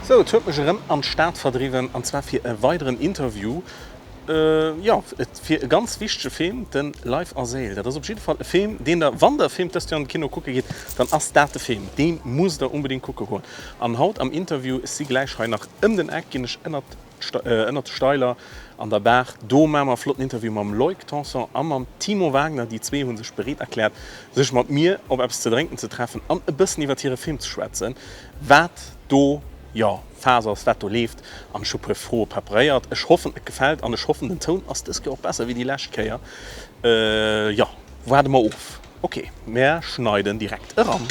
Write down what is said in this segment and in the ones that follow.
Sou, et huet mech erëm an d'Stad verdriwwen, an zwar fir e weideren Interview. Jo, fir e ganz wichtege Film, de Leif a Séil. Dat ass op jidde Fall e Film, deen der, wann der e Film dëst Joer an de Kino kucke gitt, dann ass dat de Film. Dee musst der unbedéngt kucke goen. An haut am Interview, ech si gläich hei nach ëm den Eck, ginn ech ënnert ënnert de Steiler an der Baach. Do maache mer e flotten Interview mam Loïc Tanson a mam Timo Wagner. Déi zwee hu sech bereet erkläert, sech mat mir op eppes ze drénken ze treffen an e bëssen iwwert hire Film ze schwätzen, wat do, jo, Phas ass, wat do leeft. An ech hu puer Froe preparéiert. Ech hoffen, et gefält an ech hoffen, den Toun ass dës Kéier och besser wéi déi lescht Kéier. Jo, waarde mer of. Ok, mär schneiden direkt eran.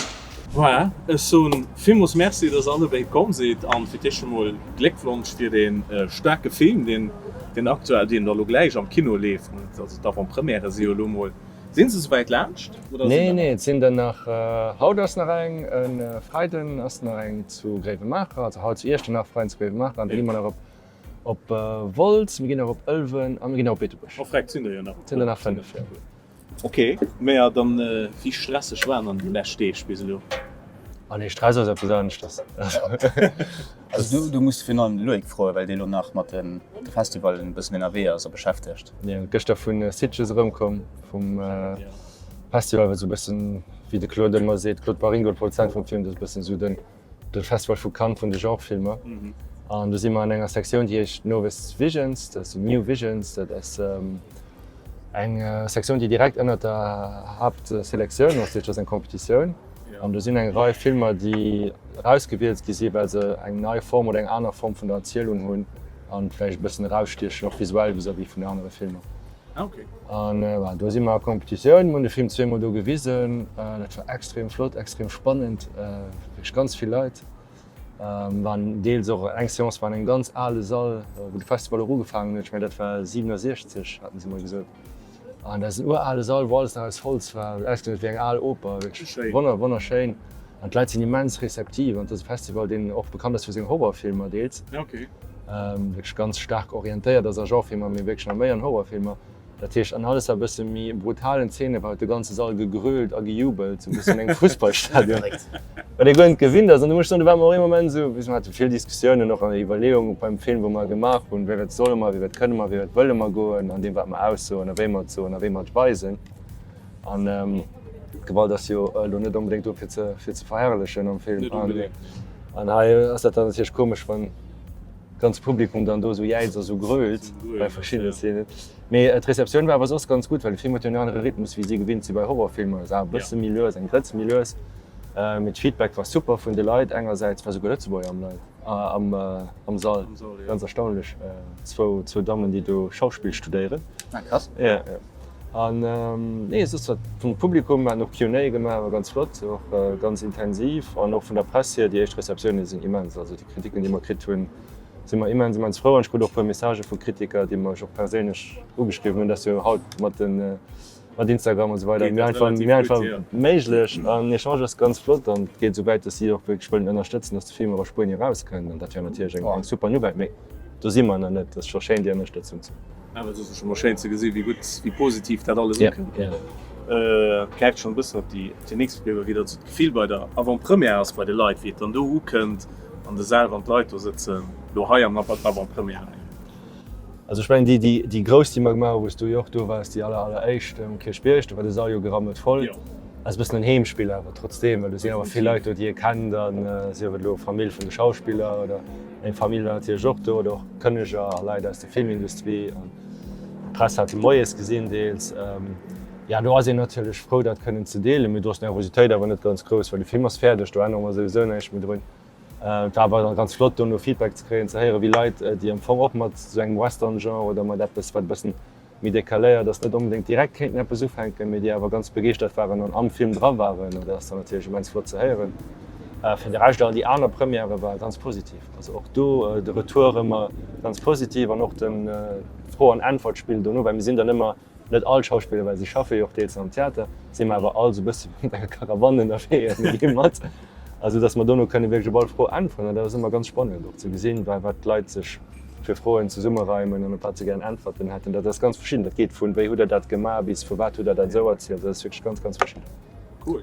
Voilà, ech soen villmols Merci, dass der allebéid komm sidd an fir d'éischt emol Gléckwonsch fir dee staarke Film, deen deen aktuell, deen da lo gläich am Kino leeft. Also d'Avant-Premièrë si jo elo mol, sinn se souwäit laanscht oder sinn der nach? Nee, nee, et sinn der nach. Haut ass nach eng, e Freiden ass nach eng zu Gréiwemaacher, also haut zu Iechternach, Freiden zu Gréiwemaacher an da gi mer nach op op Wolz, mir ginn nach op Ëlwen a mir ginn nach op Beetebuerg. Oh freck, et sinn der jo nach e puer. Et sinn der nach 5, jo. Ok, maja dann wéi stresseg waren dann déi lescht Deeg bis elo? Ah nee, Stress ass eppes aneschters. Also du muss virun allem de Loïc froen, well dee lo nach mat de Festivalen e bëssen ënnerwee ass a beschäftegt. Jo, gëschter vu Sitges erëmkomm vum Festival, wat esou e bëssen, wéi de Claude ëmmer seet, Claude Waringo, de Produzent vum Film, dat ass e bëssen esou den de Festival vu Cannes vun de Genrefilmer. An do si mer an enger Sektioun, déi heescht Noves Visions, dat ass New Visions, dat ass eng Sektioun, déi direkt ënnert der Haaptselektioun ass, dat heescht, dat ass eng Competitioun. An do sinn eng Rei Filmer, déi erausgewielt gi sinn, well se eng nei Form oder eng aner Form vun der Erzielung hunn an vläicht e bëssen erausstiechen, och visuell vis-à-vis vun anere Filmer. An voilà, do si mer a Competitioun, mir hunn de Film zweemol do gewisen. Dat war extrem flott, extrem spannend, wierklech ganz vill Leit waren deels och eng Seance war an engem ganz ale Sall, wou de Festival och ugefaangen huet, ech mengen dat war 67, haten se mol gesot. An dat ass en urale Sall, wou alles nach aus Holz war, huet ausgesinn wéi eng al Oper, wierklech wonner wonnerschéin. An d'Leit sinn immens receptiv an et ass e Festival, deen och bekannt ass fir seng Horrorfilmer deels. Wierklech ganz staark orientéiert ass a Genrefilmer, mee wierklech nach méi an Horrorfilmer. Dat heescht, an alles war e bësse méi brutalen Zeene war, huet de ganze Sall gegrölt a gejubelt, sou e bëssen wéi engem Fussballstadion, wat ee guer net gewinnt ass. An du muss ech soen, do ware mer och ee Moment esou, mir hate vill Diskussiounen och an Iwwerleeunge beim Film, wou mer gemaach hunn, wéi wäit solle mer, wéi wäit kënne mer, wéi wäit wëlle mer goen an deem wat mer aussoen a wéi mer et soen a wéi mer et weisen. An d'Gewalt ass jo elo net onbedéngt do fir ze fir ze verherrlechen am Film. An hei ass dat dann natierlech komesch, wann d'ganz Publikum dann do esou jäizt a sou grölt bei verschiddene Szenen. Mee d'Receptioun war awer soss ganz gutt, well de Film huet jo en anere Rhythmus wéi si gewinnt si bei Horrorfilmer. Et ass e bësse méi lues, eng Grëtz méi lues. Mee d'Feedback war super vun de Leit. Engersäits war souguer Lëtzebuerger am Leit am am Sall, ganz erstaunlech, zwou zwou Dammen déi do Schauspill studéieren. Ah krass. Ja, ja. An nee, soss war vum Publikum, mir haten och Q&A gemaach, war ganz flott, och ganz intensiv. An och vun der Press hier, déi éischt Receptiounen sinn immens. Also déi Kritiken, déi mer kritt hunn, si mer immens, immens frou. An ech krut och e puer Messagë vu Kritiker, déi mer och perséinlech ugeschriwwen hunn. Dat ass jo haut mat den, mat Instagram an esou weider méi einfach, méi einfach méiglech. An den Echange ass ganz flott an et geet esou wäit, datt si och wierklech wëllen ënnerstëtzen, datt de Film och a Spuenie erauskënnt. An dat wär natierlech eng super Nouvelle. Mee do si mer nach net. Et ass scho schéin, déi Ënnerstëtzung ze hunn. Awer et ass och scho mol schéin ze gesinn, wéi gutt, wéi positiv dat alles ukënnt. Et gräift schonn e bëssen op déi nächst Fro iwwer, wéi dat esou d'Gefill bei der Avant-première ass bei de Leit, wéi et dann do ukënnt an de Säll, wann d'Leit do sëtzen, elo hei am Avant-première. Also ech mengen déi, déi grouss, déi mer gemaach hunn, wou s du jo och do waars, déi aller, alleréischt um Kierchbierg, do war de Sall jo gerammelt voll. Ass e bëssen en Heemspill awer trotzdeem, well do sinn awer vill Leit do, déi ee kennt an sief et elo Famill vun de Schauspiller oder meng Famill war natierlech och do oder och Kënneger a Leit aus der Filmindustrie an d'Press hat e moies gesinn deels. Jo, do ass een natierlech frou, dat kënnen ze deelen, mee do ass d'Nervositéit awer net ganz grouss, well de Film ass fäerdeg, do ännere mer souwisou näischt méi drun. Et war awer ganz flott dono Feedback ze kréien, ze héieren, wéi Leit, déi am Fong och mat esou engem Western-Genre oder mat eppes, wat e bëssen méi decaléiert ass, net onbedéngt direkt kéinten eppes ufänken, mee déi awer ganz begeeschtert waren an am Film dra waren. An dat ass dann natierlech immens flott ze héieren. Fir de Rescht, all déi aner Premièrë war ganz positiv. Also och do de Retour ëmmer ganz positiv an och de Fro an Äntwert-Spill dono, well mir sinn dann ëmmer, net all Schauspiller, well si schaffe jo och deels am Theater, si mer awer all esou e bësse mat enger Karawann ënnerwee a mir gi mat, esou datt mer dono kënne wierklech op all Fro äntweren. An dat ass ëmmer ganz spannend och ze gesinn, wat d'Leit sech fir Froen zesummereimen an op wat se gären Äntwerten hätten. Dat ass ganz verschidden. Dat geet vun wéi hutt Der dat gemaach bis firwat hutt Der dat esou erzielt. Dat ass wierklech ganz, ganz verschidden. Cool.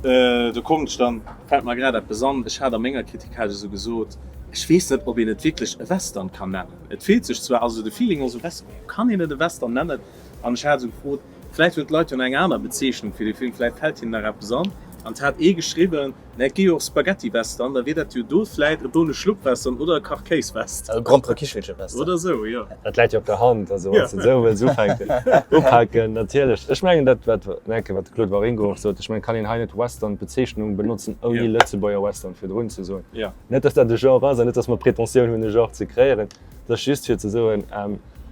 Do kommen ech dann, fält mer grad eppes an, ech hat a menger Kritik hat ech esou gesot, ech weess net, ob een et wierklech e Western kann nennen. Et fillt sech zwar, also de Feeling ass esou Western, mee kann een et e Western nennen? An ech hat esou gefrot, vläicht hunn d'Leit jo nach eng aner Bezeechnung fir dee Film, vläicht fält hinnen nach eppes an. An et hat ee geschriwwen, Mä et gi jo och Spaghetti-Western, da wier dat jo do vläit e Boune-Schlupp-Western oder e Kach-Kéis-Western. E Gromperekichelche-Western. Oder esou, jo. Dat läit jo op der Hand, also wann s de et esou wëlls ufänken, upaken, natierlech. Ech mengen dat, wat, enke wat de Claude Waringo och sot, ech mengen, kann een hei net Western-Bezeechnung benotzen, ouni Lëtzebuerger Western virdrun ze soen. Net, datt dat e Genre ass an net, datt mer d'Pretentioun hunn, e Genre ze kreéieren. Et ass just fir ze soen,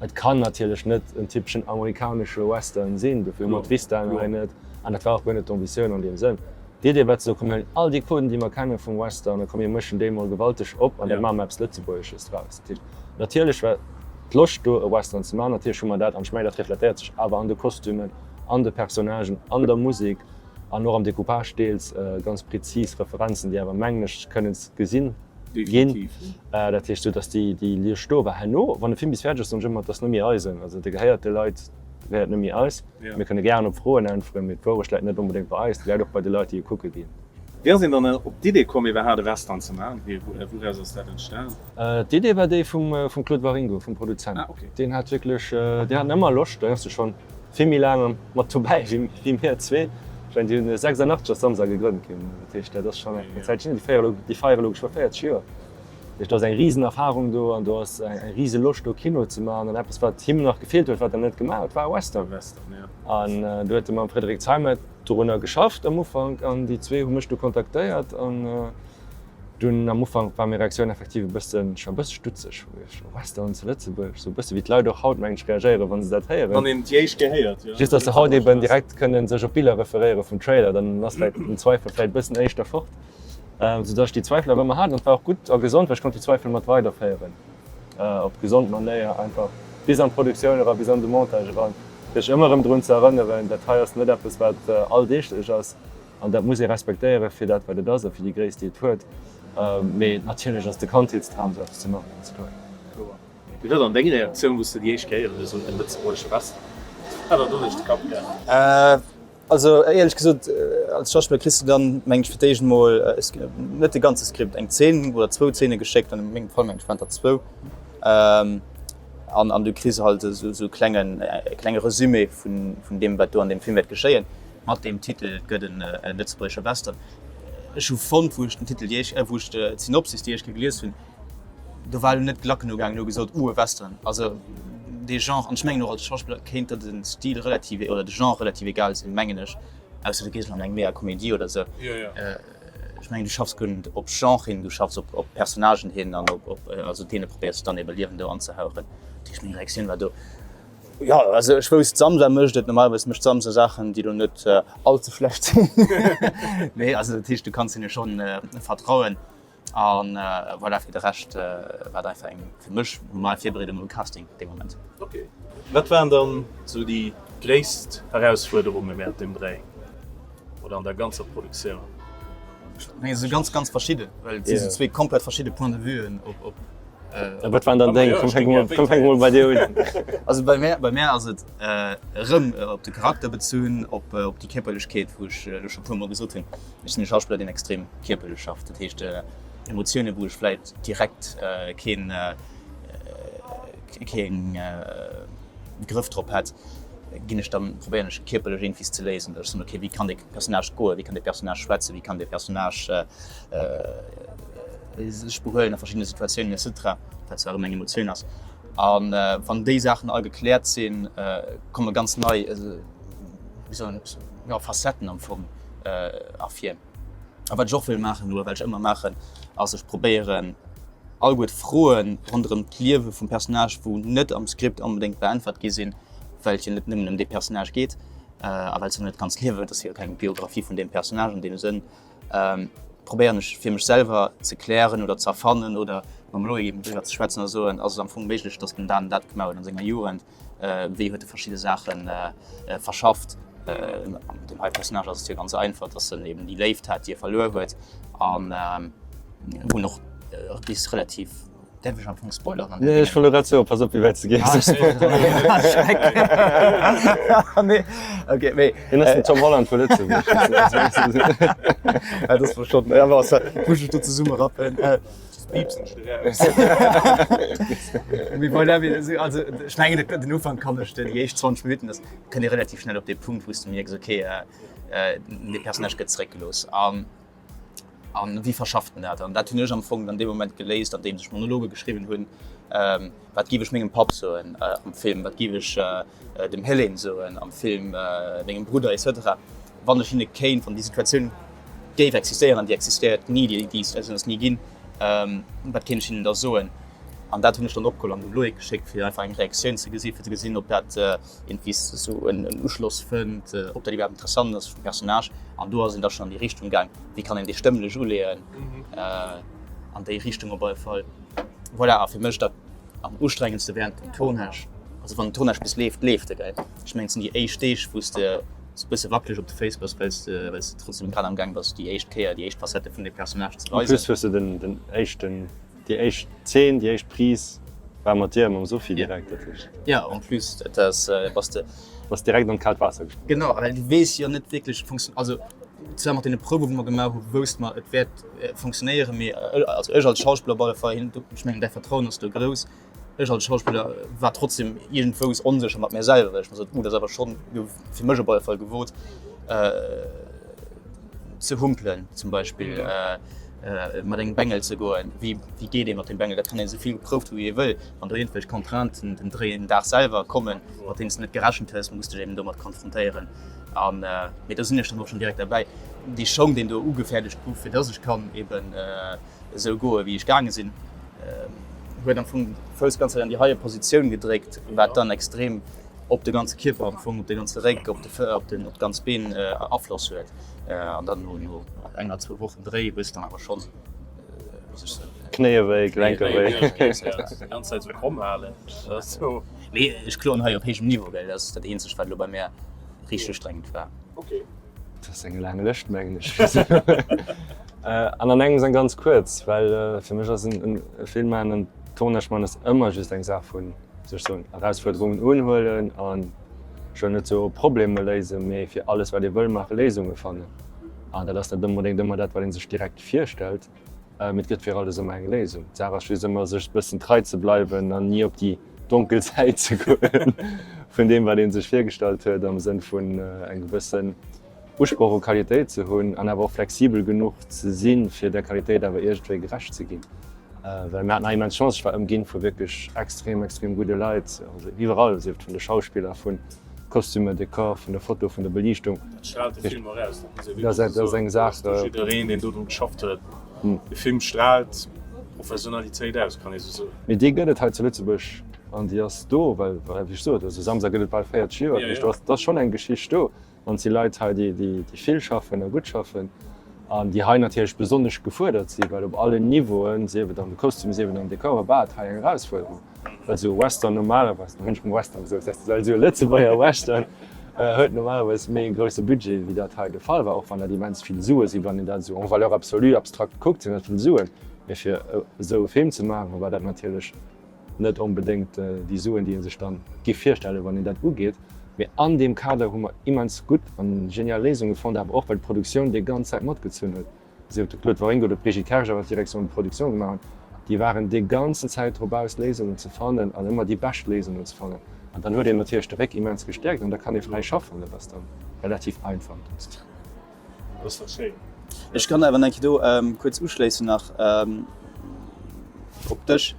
et kann natierlech net en typeschen amerikanesche Western sinn, dofir hu mer d'Vistaen hei net an dat war och guer net d'Ambitioun an deem Sënn. D'Idee war ze soen, komm mir huelen all déi Coden, déi mer kenne vum Western, a komm mir mëschen déi mol gewalteg op an da maache mer eppes Lëtzebuergesches draus. Dat heescht, natierlech war d'Loscht do, e Western ze maachen, natierlech hu mer dat, an ech mengen, dat refletéiert sech awer an de Kostümen, an de Personnagen, an der Musek an och am Decoupage deels ganz prezis Referenzen, déi awer, mengen ech, kënnen gesinn ginn. Dat heescht, esou datt déi Liescht do war. Herno, wann de Film bis fäerdeg ass, soen ech ëmmer, et ass net méi eisen, also dee gehéiert de Leit. Gehéiert net méi eis. Mir kënne gären op Froen äntweren, mee d'Wourecht läit net onbedéngt bei eis, déi läit och bei de Leit, déi e kucke ginn. Wéi ass een dann op d'Idee komm, iwwerhaapt e Western ze maachen? Wouraus ass dat entstan? D'Idee war déi vum Claude Waringo, vum Produzent. Deen hat wierklech, déi haten ëmmer Loscht, deen ass jo schonn vill méi laang mat dobäi wéi mir zwee. Ech mengen, déi hunn 86 ass Samsa gegrënnt ginn, dat heescht, dat ass schonn eng Zäitchen hier. Déi feiere elo geschwë 40 Joer. Do ass eng risen Erfahrung do an do ass eng rise Loscht do Kino ze maachen an eppes wat him nach gefeelt huet, wat en net gemaach huet, war e Western. An do huet e mam Frédéric Zeimet dorunner geschafft am Ufank an déi zwee hu mech du kontaktéiert an dunn am Ufank war meng Reaktioun effektiv e bëssen, ech war e bësse stutzeg, Western zu Lëtzebuerg, sou e bësse wéi d'Leit och haut mengen ech reagéieren, wa se dat héieren. Wann een déi éischt Kéier héiert, jo. Just datt se haut eben direkt kënnen sech op Biller referéiere vum Trailer, dann ass vläicht den Zweifel vläicht e bëssen éischter fort. Sou dass ech déi Zweifel awer ëmmer hat, an et war och gutt a gesond, well ech konnt déi Zweifel mat weiderféieren op gesond Manéier, einfach bis an d'Produktioun eran, bis an de Montage eran, fir sech ëmmer erëm drun ze erënneren, dat hei ass net eppes wat alldeeglech ass an dat muss ee respektéiere fir dat wat et ass a fir déi Gréisst déi et huet. Mee natierlech ass de Kandheetsdram sou eppes ze maachen, ganz kloer. Kloer. Wéi war dann deng Reaktioun wou s de déi éischt Kéier esou e lëtzebuergesche Western, wat der do duerch de Kapp gaangen? Also éierlech gesot, als Schauspiller kriss du dann, mengen ech, fir d'éischt emol net de ganze Skript, eng Zeen oder zwou Zeene geschéckt, an mengem Fall mengen ech waren et der zwou, an an du kriss halt esou e klengen, e klenge Resumé vun vun deem wat do an deem Film wäert geschéien, mat deem Titel, et gëtt en lëtzebuergesche Western. Ech hu fonnt, wou ech den Titel déi éischt, wou ech d'Synopsis déi éischt Kéier gelies hunn, Do war elo net d'Glacken ugaangen, hu gesot, uh, e Western. Also dee Genre, an ech mengen och als Schauspiller kéint der de Stil relativ, oder de Genre relativ egal sinn, mengen ech, ausser du gees elo an eng mega Komedie oder sou. Ech mengen, du schaffs guer net op Genre hin, du schaffs op Personnagen hin an op, op, also deene probéiers du dann ebe Liewen do anzehauchen. Dat heescht, meng Reaktioun war do, jo, also ech wousst, Samsa mécht et, normalerweis mécht Samsa Saachen, déi elo net all ze schlecht sinn. Mee also dat heescht, du kanns hinne schonn vertrauen. An voilà, fir de Rescht war et einfach eng fir mech normal Virbereedung um Casting dee Moment. Ok. Wat waren dann sou déi gréisst Erausfuerderunge während dem Dréi oder an der ganzer Produktioun? Ech mengen, se si ganz, ganz verschidden, well et si sou zwee komplett verschidde Point de vuen op, op. A wat waren dann deng? Komm, fänke mol, komm, fänke mol bei dir un. Also bei mär, bei mär ass et erëm op de Charakter bezunn, op, op déi Kierperlechkeet, wou ech elo scho puermol gesot hunn. Ech sinn e Schauspiller, deen extrem kierperlech schafft. Dat heescht, Emotiounen, wou ech vläit direkt keen, keen Grëff drop hätt, ginn ech dann, probéieren ech kierperlech iergendwéi ze léisen. Datt ech soen, okay, wéi kann dee Personnage goen, wéi kann dee Personnage schwätzen, wéi kann dee Personnage sech behuelen a verschiddene Situatiounen et cetera, wat zwar erëm eng Emotioun ass. A wann déi Saachen all gekläert sinn, komme ganz nei, wéi soll ech, jo, Facetten am Fong ervir. A wat ech och wëll maachen, oder wat ech ëmmer maachen, ass ech probéieren alleguer d'Froe ronderëm d'Liewe vum Personnage, wou net am Skript onbedéngt beäntwert gi sinn, well et jo net nëmmen ëm dee Personnage geet a well se net ganz liewen, et ass jo keng Biographie vun deem Personnage an deem Sënn, probéieren ech fir mech selwer ze klären oder ze erfannen oder mam Loïc eben driwwer ze schwätzen a soen, ass et am Fong méiglech, datt den Dan dat gemaach huet an senger Jugend? Wéi huet e verschidde Saache verschafft? An deem hei Personnage ass et jo ganz einfach, dass en eben déi Léift hat, déi e verluer huet an hunn och bis relativ. Däerf ech am Fong spoilern an Nee, ech wollt elo grad soen, pass op wéi wäit s de gees. Nee, okay, mee. Hien ass den Tom Holland vu Lëtzebuerg. Dat ass verstanden. Ja, was, muss ech do zesummerappen. Piepsen ech de raus. Mee voilà, mee also ech mengen den Ufank kann ech, déi éischt 20 Minutten, dat kënnt ee relativ schnell op dee Punkt, wou s de mierks, okay, dee Personnage gëtt zeréckgelooss. An An wéi verschafft en dat? An dat hunn ech am Fong dann dee Moment geléist, andeems ech Monologe geschriwwen hunn. Wat géif ech mengem Papp soen am Film? Wat géif ech dem Hélène soen am Film, mengem Brudder et cetera. Wann ech hinne kéint, wann déi Situatioun géif existéieren, an déi existéiert ni, déi Situatioun ass ni ginn, wat kéint ech hinnen da soen? An dat hunn ech dann opgeholl an dem Loïc geschéckt, fir einfach eng Reaktioun ze gesinn, fir ze gesinn, ob dat iergendwéi sou en Uschloss fënnt, ob dat iwwerhaapt interessant ass vum Personnage. An do ass een da schonn an déi Richtung gaang, wéi kann een dee stëmmlech uleeën, an déi Richtung op alle Fall. Voilà, a fir mech dat am ustrengendste während dem Tournage, also wann den Tournage bis leeft, leeft e, gell. Ech mengen, et sinn déi éischt Deeg, wou s de sou e bësse wackeleg op de Féiss bass, well s de, well s de trotzdem grad am Gaang bass, déi éischt Kéier déi éischt Facette vun deem Personnage ze En weisen. plus hues de den, den éischten Déi éischt Zeen, déi éischt Prise war mat dir a mam Sophie direkt, dat heescht. Jo, en plus, dat ass, bass de. Bass direkt an d'kaalt Waasser gesprongen. Genau, well du weess jo net wierklech, also zwar mat deene Prouwe wou mer gemaach hu wousste mer, et wäert funktionéieren, mee also ech als Schauspiller op alle Fall, ech mengen däi Vertrauen ass do grouss, ech als Schauspiller war trotzdem iergendwous onsécher mat mir selwer, well ech mer sot, uh, dat ass awer schonn fir mech op alle Fall gewot ze humpelen zum Beispill, mat engem Bengel ze goen. Wéi wéi geet ee mat dem Bengel? Dat kann een esou vill geprouft hu wéi ee wëll, wann do iergendwelch Contrainten den Dréi den Dag selwer kommen, mat deenen s de net gerechent hues, muss dech eben domat konfrontéieren. An mee do sinn ech dann och schonn direkt derbäi. Dee Schong, deen do ugefäerdegt gouf, fir dass ech kann eben esou goe wéi ech gaange sinn, huet am Fong de Fouss ganz Zäit an déi heie Positioun gedréckt, wat dann extrem op de ganze Kierper am Fong, op de ganze Réck, op de op den op d'ganz Been Afloss huet. An dann no no enger zwou Wochen Dréi hues de dann awer schonn, wéi sech se. Knéie wéi, Gelenker wéi. Déi ganz Zäit sou kromm halen, dat ass sou. Mee ech kloen hei op héijem Niveau, gell, dat ass dat eenzegt wat elo bei mär richteg ustrengend war. Okay. Dat ass eng laang Lëscht, mengen ech. An an engems eng ganz kuerz, well fir mech ass en Film maachen, en Tournage maachen ass ëmmer just eng Saach vun, wéi soll ech soen, Erausfuerderungen unhuelen a ech wëll net soe Problemer léisen, mee fir alles wat ee wëll maachen, Léisunge fannen. An dat ass net onbedéngt ëmmer dat wat ee sech direkt virstellt. Mee et gëtt fir alles ëmmer eng Léisung. D'Saach ass just ëmmer, sech e bëssen trei ze bleiwen an ni op déi donkel Säit ze goen vun deem, wat ee sech virgestallt huet, am Sënn vun eng gewëssen Usproch u Qualitéit ze hunn an awer och flexibel genuch ze sinn, fir där Qualitéit awer iergendwéi gerecht ze ginn. Well mir haten eng immens Chance, ech war ëmginn vu wierklech extrem, extrem gudde Leit, also iwwerall, sief et vun de Schauspiller, vun Kostümer, Dekor, vun der Foto, vun der Beliichtung. Dat straalt de Film och aus, dat muss ee wierklech esou soen. Dat ass eng Saach. Do jiddereen, deen do dru geschafft huet, de Film straalt Professionalitéit aus, kann ee sou soen. Mee déi gëtt et hei zu Lëtzebuerg an déi ass do, well, wéi ech sot, also Samsa gëtt et bal 40 Joer, dat heescht, do ass, do ass schonn eng Geschicht do. An et si Leit hei, déi, déi vill schaffen a gutt schaffen an déi hei natierlech besonnesch gefuerdert sinn, well op allen Niveauen, sief et an de Kostümen, sief et an den Dekorer, war et hei eng Erausfuerderung. Well esou e Western normalerweis, lo hunn ech mol Western gesot, dat heescht, esou e Lëtzebuerger Western huet normalerweis méi e grousse Budget, wéi dat hei de Fall war, och wann dat immens vill Sue sinn, wann een dat esou en valeur absolue abstrakt kuckt, sinn dat vill Suen, mee fir esou e Film ze maachen, war dat natierlech net onbedéngt déi Suen, déi ee sech dann giff virstellen, wann een dat ugeet. Mee an deem Kader hu mer immens gutt an genial Léisunge fonnt, awer och well d'Produktioun déi ganz Zäit matgezunn huet. Sief et de Claude Waringo oder d'Brigitte Kerger, wat d'Direction de production gemaach hunn, déi waren déi ganzen Zäit drop aus, Léisungen ze fannen an ëmmer déi bescht Léisungen ze fannen. An dann huet een natierlech de Réck immens gestäerkt an da kann ee fräi schaffen. Dat ass dann relativ einfach. Dat ass dach schéin. Ech kann awer nach eng Kéier do kuerz uschléissen nach op dech.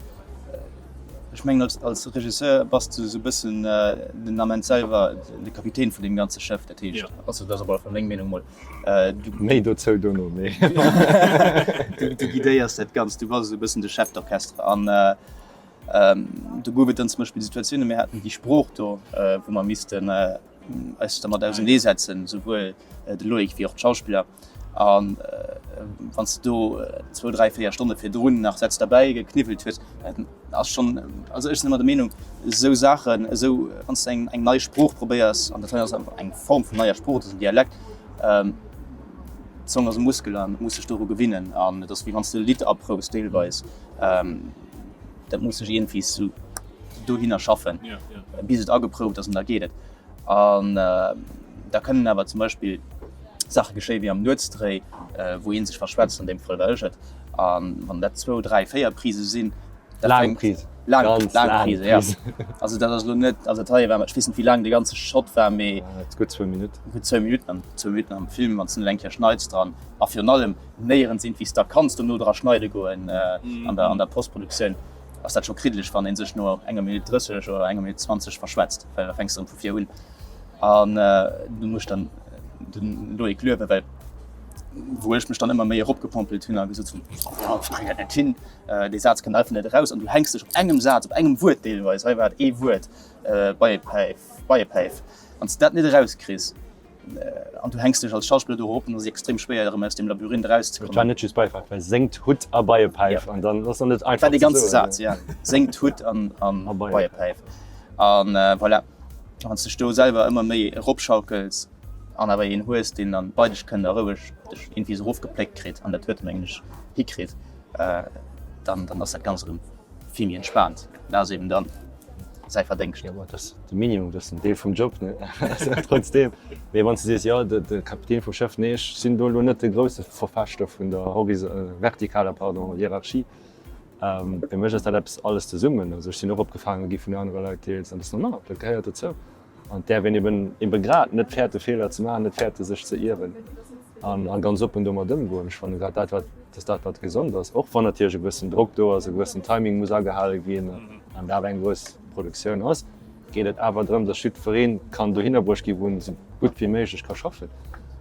Ech mengen als, als Regisseur bass du esou e bëssen den Ament selwer de Kapitän vun deem ganze Schëff. Dat heescht, also dat ass op alle Fall meng Meenung mol, du. Méi dozou dono, mee. Du, du guidéiers dat Ganzt, du bass esou e bëssen de Chef d'orchestre. An do gouf et dann zum Beispill Situatiounen, mir haten déi Sprooch do, wou mer missten eis dermat auserneesetzen, souwuel de Loïc wéi och d'Schauspiller. A wann s de do zwou, dräi, véier Stonne virdrun nach Sätz derbäi gekniwwelt hues, dat ass schonn, also ech sinn ëmmer der Meenung, esou Saachen, esou wann s de eng eng nei Sprooch probéiers, an dat hei ass einfach eng Form vun neier Sprooch, dat ass en Dialekt, d'Zong ass e Muskel an muss sech doru gewinnen. An et ass wéi wann s de e Lidd aproufs deelweis. Dat muss sech iergendwéi sou dohinner schaffen, bis et ageprouft ass an da geet et. An da kënnen awer zum Beispill Saache geschéien, wéi am Nuetsdréi, wou ee sech verschwätzt, an deem Fall war ech et, a wann dat zwou, dräi, véier Prise sinn, da Laang fänkt. Prise. Laang, Ganz laang laang Prise, ja. Prise. Also dat ass elo net, also dat hei war, ech weess net, wéi laang de ganze Shot war, mee. Gutt zwou Minutten. Gutt zwou Minutten, an zwou Minutten am Film, wann s de net eng Kéier schneits dran a virun allem néierens iergendwéi s da kanns dono dra schneide goen an der, an der Postproduktioun, ass dat scho kriddeleg, wann ee sech no enger Minutt 30 oder enger Minutt 20 verschwätzt, well da fänks de erëm vu vir un. An du muss dann den Loïc luewen, well wou ech mech dann ëmmer méi eropgepompelt hunn a gesot hunn, oh, ech kréien dat net hin, dee Saz kënnt einfach net eraus. An du hänks dech op engem Saz, op engem Wuert deelweis, hei war et ee Wuert, Beiepäif, Beiepäif, wann s de dat net erauskriss, An du hänks dech als Schauspiller do erop an et ass extrem schwéier erëm aus deem Labyrinth erauszekommen. Et war net just Beiepäif, et war sengt Hutt a Beiepäif an dann ass net einfach. War dee ganze Saz, ja. Sengt Hutt an Beiepäif. An voilà, wann s dech do selwer ëmmer méi eropschaukels an awer een hues, deen dann bei dech kënnt a roueg dech iergendwéi esou erofgepléckt kritt, an dat huet e mengen ech hikritt, dann ass dat Ganzt erëm vill méi entspaant. Dat ass eben dann säi Verdéngscht. Jo, ma dat ass de Minimum, dat ass en Deel vum Job, ne? Trotzdem. Mee wann s de sees, jo, de Kapitän vum Schëff, nee, ech sinn do elo net de grousse Verfechter vun der vertikaler, pardon, Hierarchie. Fir mech ass dat eppes alles zesummen. Also ech sinn och opgefaange gi vun anere Leit deels an dat ass normal, dat gehéiert dozou. An et däerf een eben eben grad net fäerte Feeler ze maachen, net fäerte sech ze ieren an a ganz oppen domat ëmgoen. Ech fannen grad dat wat dass dat wat gesond ass, och wann natierlech e gewëssen Drock do ass, e gewëssen Timing muss agehale ginn an dat awer eng grouss Produktioun ass, geet et awer drëm, dass jiddweree kann dohinner bruecht ginn, wou en esou gutt wéi méiglech ka schaffen.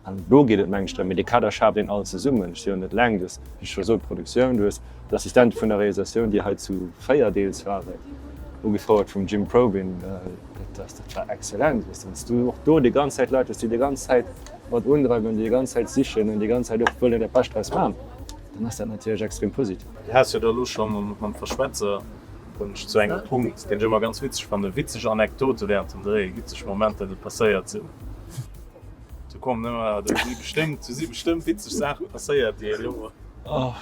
An do geet et mengen ech drëm. Mee dee Kader schaaft een all zesummen. Ech si jo net eleng, du hues, wéi ech scho sot, d'Produktioun, du hues d'Assistente vun der Realisatioun, déi hei zu 4 deels waren, ugefouert vum Jim Probyn. Dat war excellent, weess de, wann s du och do déi ganz Zäit Leit hues, déi déi ganz Zäit mat undreiwen, déi déi ganz Zäit sichen an déi ganz Zäit och wëllen dat Bescht draus maachen, dann ass dat natierlech extrem positiv. Du has jo da elo scho mam Verschwätzer, kommen ech zu engem Punkt, deen ech ëmmer ganz witzeg fannen, witzeg Anekdote während dem Dréi, witzeg Momenter, déi passéiert sinn. Do kommen ëmmer, do si bestëmmt, do si bestëmmt witzeg Saache passéiert, déi elo. Oh,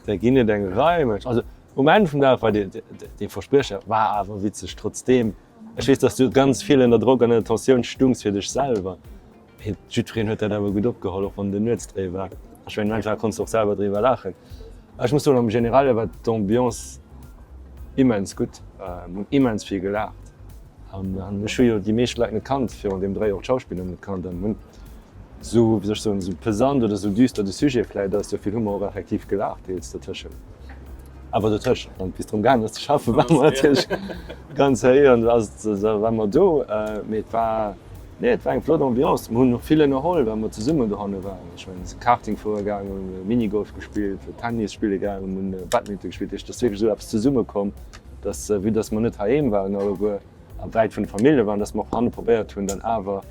der ginn et eng Rei, Mensch. Also um Enn vum Dag war dee Verspriecher war awer witzeg, trotzdeem. Ech weess, dass du ganz vill ënner Drock an ënner Tensioun stungs fir dech selwer, mee jiddwereen huet dat awer gutt opgeholl, och wann den Nuetsdréi war. Ech mengen, manchmal konns du och selwer driwwer laachen. Ech muss soen, am Generelle war d'Ambiance immens gutt. Mir hunn immens vill gelaacht. An ech hu jo déi meescht Leit net kannt virun deem Dréi, och d'Schauspiller net kannt. An hunn esou, wéi soll ech soen, esou pesant oder esou düster de Sujet vläicht ass, esou vill hu mer och effektiv gelaacht deels dertëschent. Awer dotëschent, wann et bis drëm gaangen ass ze schaffen, ware mer natierlech ganz héi an da ware mer do. Mee et war, nee, et war eng flott Ambiance. Mer hunn och vill ënnerholl, well mer zesummen dohanne waren. Ech mengen, mir si Karting fuere gaangen, hunn Minigolf gespillt, Tennis spille gaangen, hunn Badminton gespillt. Dat heescht, et ass wierklech esou eppes zesummekomm, dass, vue dass mer net heiheem waren alleguer a wäit vun de Famillje waren, dass mer och hanne probéiert hunn, dann awer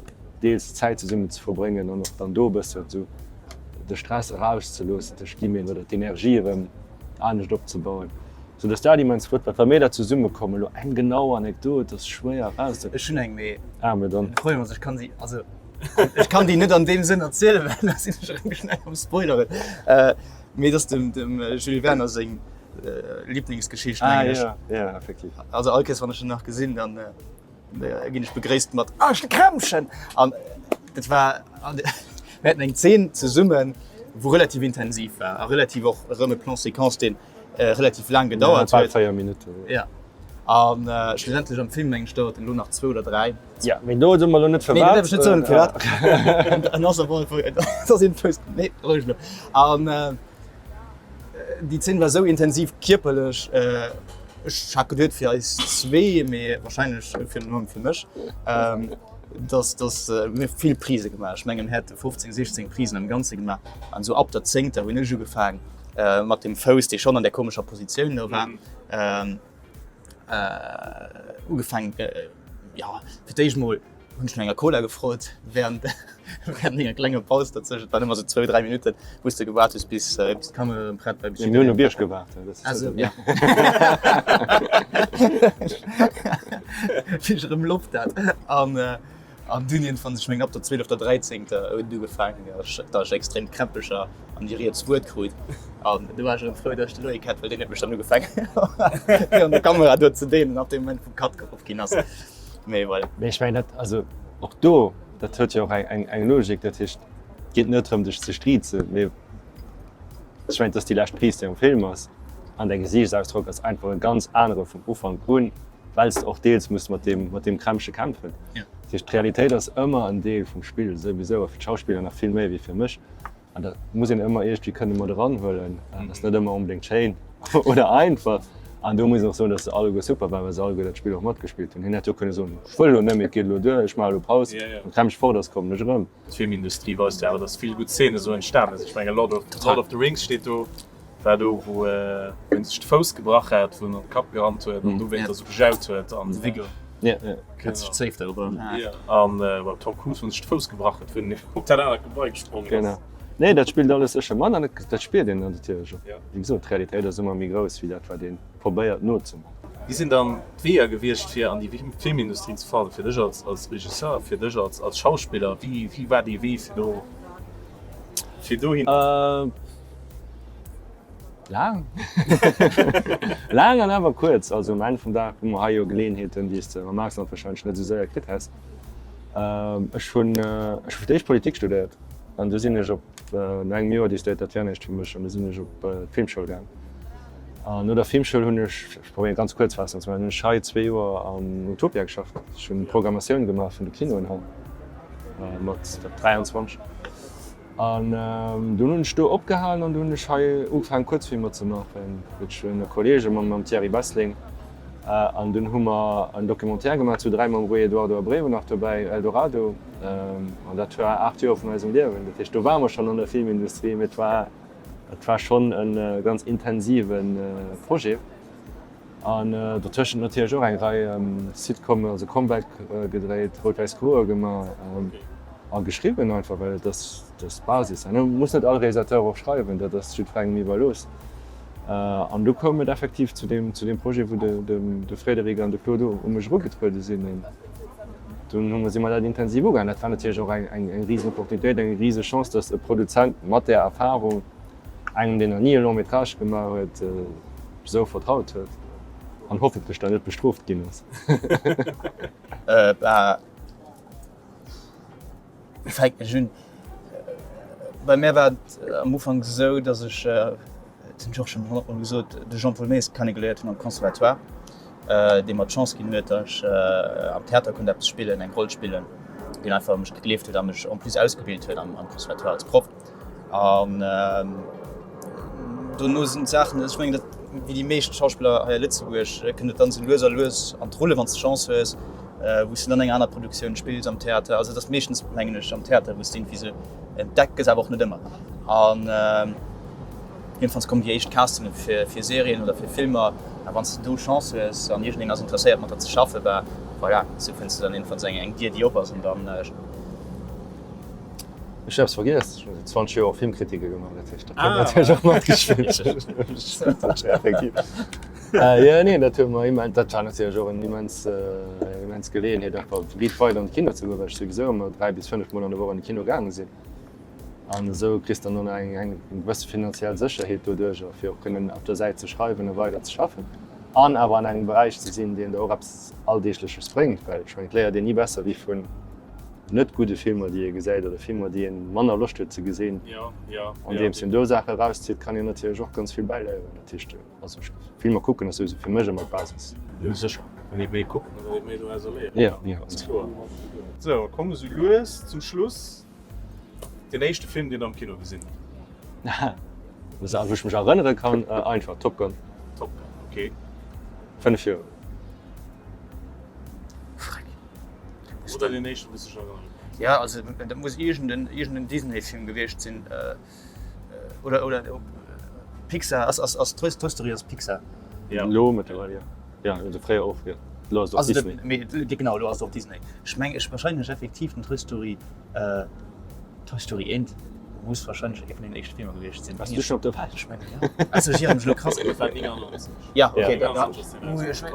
deels Zäit zesummen ze verbréngen an och dann do e bëssen esou de Stress erauszeloossen tëscht Guillemeten oder d'Energie erëm anescht opzebauen, sou dass dat immens flott war. Wa mir da zesummekommen, elo eng genau Anekdot ass schwéier erausze. Ech hunn eng, mee Ah, mee dann. de Problem ass, ech kann si, also ech kann déi net an deem Sënn erzielen, well da sinn ech erëm schnell am Spoileren. Mee et ass dem dem Jules Werner seng Liblingsgeschicht, mengen ech. Ah, jo, jo, effektiv. Also all Kéiers wann ech en nach gesinn, dann ginn ech begréisst mat Ah, de Krämpchen! An dat war, mir haten eng Zeen zesummen, wou relativ intensiv war a relativ och erëm e Plan séquence, deen relativ laang gedauert huet. Bal 4 Minutten. Ja. An schlussendlech am Film, mengen ech, dauert en elo nach zwou oder dräi. Ja, mee do soe mer elo net firwat. Nee, dat däerf ech net soen, firwat. En ass op alle Fall, et ass een Fouss, nee, roueg elo. An Déi Zeen war sou intensiv kierperlech, ech hat geduet fir eis zwee, mee wahrscheinlech virun allem fir mech, dass dass mir vill Prise gemaach. Ech mengen mir hätte 15, 16 Prisen am Ganze gemaach an sou ab der zéngter hunn ech ugefaang mat dem Fouss, dee schonn an där komescher Positioun do war, ugefaang, jo fir d'éischt mol hunn ech no enger Cola gefrot während während enger klenger Paus derzwëschen. Et waren ëmmer sou zwou, dräi Minutten, wou s de gewaart hues, bis bis d'Kamera erëm prett war. Mir hunn op Iech gewaart. Also, ja. Bis ech erëm Loft hat. An. An dunn iergendwann, ech mengen ab der zwielefter, dräizéngter huet et ugefaangen, datt ech extrem Krämpecher an déi riets Wued krut. An du war ech erëm frou, datt ech de Loïc hat, well deen huet mech dann ugefaangen virun der Kamera do ze dehnen ab deem Moment wou Cut geruff ginn ass. Mee voilà. Mee ech mengen dat, also och do, dat huet jo och eng eng Logik. Dat heescht, et geet net drëm dech ze striizen, mee ech mengen, et ass déi lescht Prise déi am Film ass an däi Gesiichtsausdrock ass einfach e ganz anere vum Ufank un, well s de och deels muss mat deem mat deem Krämpche kämpfen. Dat heescht, d'Realitéit ass ëmmer en Deel vum Spill souwisou a fir d'Schauspiller nach vill méi wéi fir mech. An dat muss een ëmmer iergendwéi kënne mat eranhuelen. Dat ass net ëmmer onbedéngt schéin oder einfach. An do muss een och soen, datt se alleguer super waren, well se alleguer dat Spill och matgespillt hunn. Hien hätt jo kënne soen, ech wëll elo net méi, et geet elo duer, ech maache elo Paus, wann d'Krämpch fort ass, kommen ech erëm. D'Filmindustrie weist jo awer, datt vill gutt Zeene sou entstanen sinn. Ech menge Lord of, Lord of the Rings steet do, war do wou en sech de Fouss gebrach hat, wou en an de Kapp gerannt huet an dowéinter sou gejaut huet. An de Viggo. Ja, ja. Huet sech d'Zéif da gebrach. Ja, an well Tom Cruise, wou en sech de Fouss gebrach huet, wou en op dat anert Gebai gesprongen ass. Genau. Nee, dat spillt alles sécher mat an dat spiert een dann natierlech och. Wéi gesot, d'Realitéit ass ëmmer méi grouss wéi dat, wat ee probéiert nozemaachen. Wéi sinn dann d'Weeër gewiescht, fir an déi Filmindustrie ze fannen, fir dech als als Regisseur, fir dech als als Schauspiller? Wéi wéi war dee Wee fir do fir dohin? Laang. Laang an awer kuerz. Also um Enn vum Dag hu mer hei jo Geleeënheeten, déi s de am Ausland warscheinlech net esou séier kritt häss. Ech hunn ech hu fir d'éischt Politik studéiert an du sinn ech op, no engem Joer decidéiert, dat wär näischt fir mech an du sinn ech op d'Filmschoul gaang. An no der Filmschoul hunn ech, ech probéieren ganz Kuerzfaassung ze maachen, hunn ech hei zwee Joer am Utopia geschafft. Ech hunn d'Programmatioun gemaach vun de Kinoen hei mat 23. An dunn hunn ech do opgehalen an du hunn ech hei ugefaangen Kuerzfilmer ze maachen, wierklech ënner Kollegen, mam mam Thierry Bessling. An dunn hu mer en Documentaire gemaach zu 3 mam Rui Eduardo Abreu nach dobäi, Eldorado. An dat war 8 Joer vun eisem Liewen. Dat heescht, do ware mer schonn an der Filmindustrie, mee et war et war schonn e ganz intensive Projet. An dotëschent natierlech och eng Rei Sitcomen, also Comeback gedréit, Rout-Wäiss Groe gemaach a geschriwwen einfach, well et ass d'Basis. An muss net all Realisateur och schreiwen, dat ass jiddwerengem iwwerlooss. An du koum et effektiv zu deem zu deem Projet, wou de Frédéric an de Claude u mech erugetruede sinn. An dunn hu mer si mer dat intensiv ugaangen. Dat war natierlech och eng eng risen Opportunitéit, eng rise Chance, datt e Produzent mat där Erfarung, Engem deen nach ni e Long métrage gemaach huet, esou vertraut huet an hoffentlech dann net bestrooft ginn ass. Bah, wéi fänken ech un? Bei mär war et am Ufank esou, datt ech, dat hunn ech och schonn honnertmol gesot, de Jean-Paul Maes kennegeléiert hunn am Conservatoire, dee mer d'Chance ginn huet, datt ech am Theater konnt eppes spillen, eng Roll spillen, deen einfach u mech gegleeft huet a mech en plus ausgebilt huet am Conservatoire als Proff. An dono sinn d'Saachen, ech mengen dat wéi déi meescht Schauspiller hei a Lëtzebuerg, kënnt et dann esou lues a lues an d'Rulle wann s de Chance hues, wou s de dann eng aner Produktioun spills am Theater. Also et ass meeschtens mengen ech am Theater, wou s de iergendwéi esou entdeckt gëss, awer och net ëmmer. An iergendwanns kommen déi éischt Castinge fir fir Serien oder fir Filmer a wann s de do Chance hues an iergendeen ass interesséiert mat der ze schaffen, bah voilà, esou fënns de dann iergendwanns eng eng Dier déi op ass an dann. Ech hunn eppes vergiess, ech hunn 20 Joer och Filmkritike gemaach, dat heescht dat huet natierlech och matgespillt. Effektiv. Jo, neen, dat huet mer immens, dat war natierlech och en immens, eng immens Geleeënheet einfach riit weider an de Kino ze goen, well ech souwisou ëmmer 3 bis 5 mol an der Woch an de Kino gaange sinn. An esou kriss de dann och eng, eng gewësse finanziell Sécherheet doduercher, fir och kënnen op der Säit ze schreiwen a weider ze schaffen an awer an engem Beräich ze sinn, deen der och eppes Alldeegleches bréngt, well ech mengen, et léiert een ni besser wéi vun net gudde Filmer déi ee gesäit oder Filmer déi een manner Loscht huet ze gesinn, andeems een do Saache erauszitt, kann een natierlech och ganz vill bäiléieren. Dat heescht, also Filmer kucken ass souwisou fir mech ëmmer d'Basis. Jo sécher, wann ee méi kuckt, dann huet ee méi dorausser léieren. Jo, jo, ganz kloer. Sou, a komme sou lues zum Schluss. Deen éischte Film deen der am Kino gesinn hutt? Wou ech mech erënnere kann, einfach Top Gun. Top Gun, ok. 5 Joer. Freck. Oder deen éischten, wou s dech erënnere kanns. Ja, also dat muss iergend en, iergend en Disney-Film gewiescht sinn. Oder, oder Pixar, ass, ass, ass Toy Story ass Pixar? Ja. Elo mëttlerweil, jo. Ja, also fréier och, jo. Elo ass et och Also dat, Disney. mee, genau, elo ass et och Disney. Ech meng, ech wahrscheinlech effektiv den Toy Story. Toy Story 1 muss wahrscheinlech ee vun den éischte Filmer gewiescht sinn. Waars du schonn op der Welt? Ech mengen jo. Also ech iere mech elo krass. Dat war 99. Ja, okay, da da